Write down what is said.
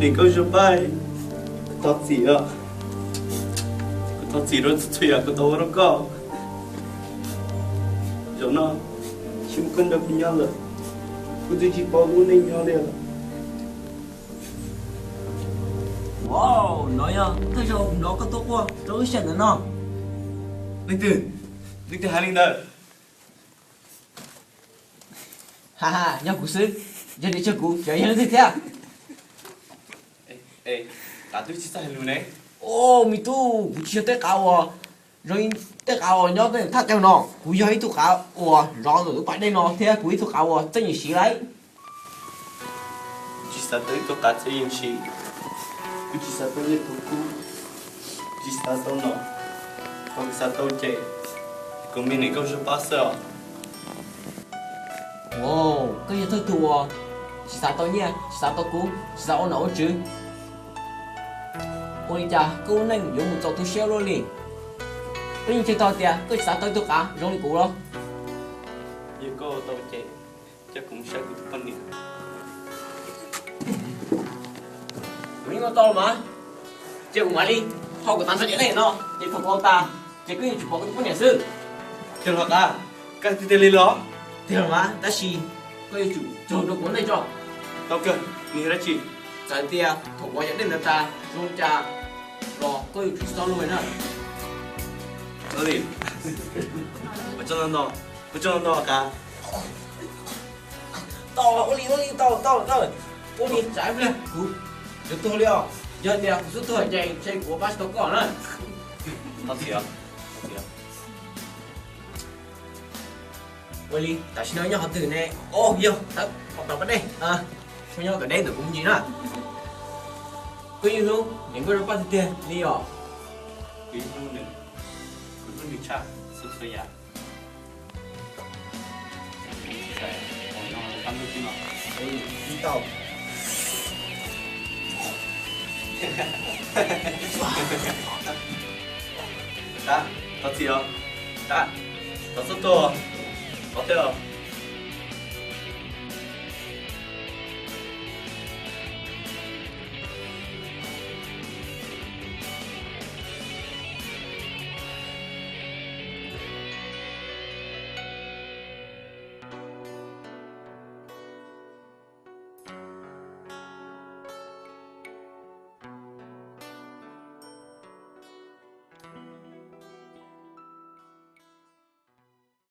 Niam Nkauj Zuag Paj, kuv thov txim os. Kuv thov txim rau txhua txhua yam kuv tau ua rau koj. Zaum no, tsis muaj koj nrog kuv nyob lawm, kuv twb tsis paub lub neej nyob li lawm. Wow, no yog thawj zaug hnov koj tuaj quaj rau lub sij hawm ntawm no. Leej twg? Leej twg hais li ntawd? Ha ha, yog kuv xwb. Yog tias tsis yog kuv, ces yog leej twg thiab? Qav twb tsis txawj hais lus ne. Os, me tub, kuv tsis yog tej qav uas, zoo li tej qav uas nyob tej thaj chaw no. Kuv yog ib tug qav uas zov ntawm lub pas dej no thiab kuv ib tug qav uas txawj yeem siv lauj. Tsis xav tau ib tug qav txawj yeem siv, kuv tsis xav tau nyiaj tau kub, tsis xav tau nom, qhov kuv xav tau ces kuv me niam Nkauj Zuag Paj xwb os. Wow, koj yog thawj tug uas tsis xav tau nyiaj, tsis xav tau kub, tsis xav ua nom ua tswv. Ua li cas koj lub neej yuav mus txaus tu siab luaj li? Koj yeej ntseeg tau tias koj tsis xav tau ib tug qav zoo li kuv los? Yog koj ua tau ces coj kuv mus saib kuv tus poj niam. Kuv yeej ua tau los mas. Ces kuv mam li haus kom tag nrho cov dej no, ces thaum kuv haus tas, ces koj yuav tsum pom kuv tus poj niam xwb. Tiag los qav? Koj tiag tiag li los? Tiag los mas, tab sis koj yuav tsum raug rau kuv ua ntej tso. Tau kawg, nws yog dab tsi? Txawm tias thaum kuv haus cov dej ntawd tas zoo li cas los koj yuav tsum txhob luag na. Ua li, ua tsaug ntau, ua tsaug ntau qav. Tau, ua li, ua li, tau, tau, tau. Ua li, tsam ib pliag kuv yuav tuag li os. Yog tias kuv xub tuag ces ntshe kuv ua pab tsis tau koj na. Thov txim, thov txim. Ua li, tam sim no nyob qhov twg ne? Os, yog tab tom pas dej. Nyob tom deb ntawm kuv me ntsis na. Koj yeej hlub niam Nkauj Zuag Paj tiag tiag li os? Kuv yeej hlub nws, kuv hlub nws tshaj txhua txhua yam. Tab, thov txim os. Tab, thov txhob tuag, thov thiab os.